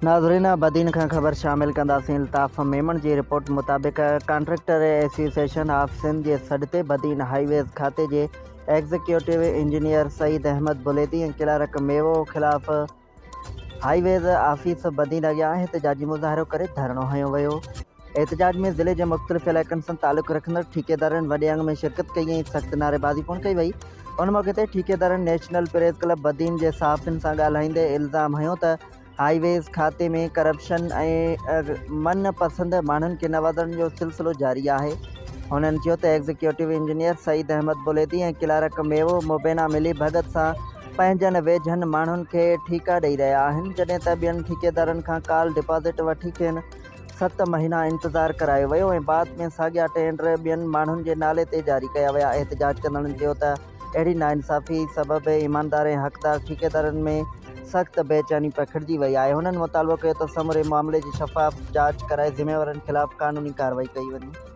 ناظرين بدين کان خبر شامل ڪنداسين الطاف ميمڻ جي رپورٽ مطابق ڪانٽريڪٽر ايسوسيئيشن آف سنڌ جي سڏ تي بدين هائي ويز کاتي جي executive engineer Saeed Ahmed Buledi ۽ clerk ميوو خلاف هائي ويز آفيس بدين اڳيان احتجاجي مظاهرو ڪري ڌرڻو هنيو ويو. احتجاج ۾ ضلعي جي مختلف علائقن سان تعلق رکندڙ ٺيڪيدارن وڏي انگ ۾ شرڪت ڪئي ۽ سخت نعريبازي پڻ ڪئي وئي. ان موقعي تي ٺيڪيدارن نيشنل پريس ڪلب بدين جي صحافين سان ڳالهائيندي الزام هنيو ته هائي ويز کاتي ۾ ڪرپشن ۽ من پسند ماڻهن کي نوازڻ جو سلسلو جاري آهي. هنن چيو ته executive engineer Saeed Ahmed Buledi ۽ clerk ميوو مبينا ملي ڀڳت سان پنهنجن ويجهن ماڻهن کي ٺيڪا ڏئي رهيا آهن جڏهن ته ٻين ٺيڪيدارن کان ڪال ڊپازٽ وٺي کين ست مهينا انتظار ڪرايو ويو ۽ بعد ۾ ساڳيا ٽينڊر ٻين ماڻهن جي نالي تي جاري ڪيا ويا. احتجاج ڪندڙن چيو ته اهڙي ناانصافي سبب ايماندار ۽ حقدار ٺيڪيدارن ۾ سخت بيچيني پکڙجي وئي آهي. هنن مطالبو ڪيو ته سموري معاملي جي شفاف جاچ ڪرائي ذميوارن خلاف قانوني ڪارروائي ڪئي وڃي.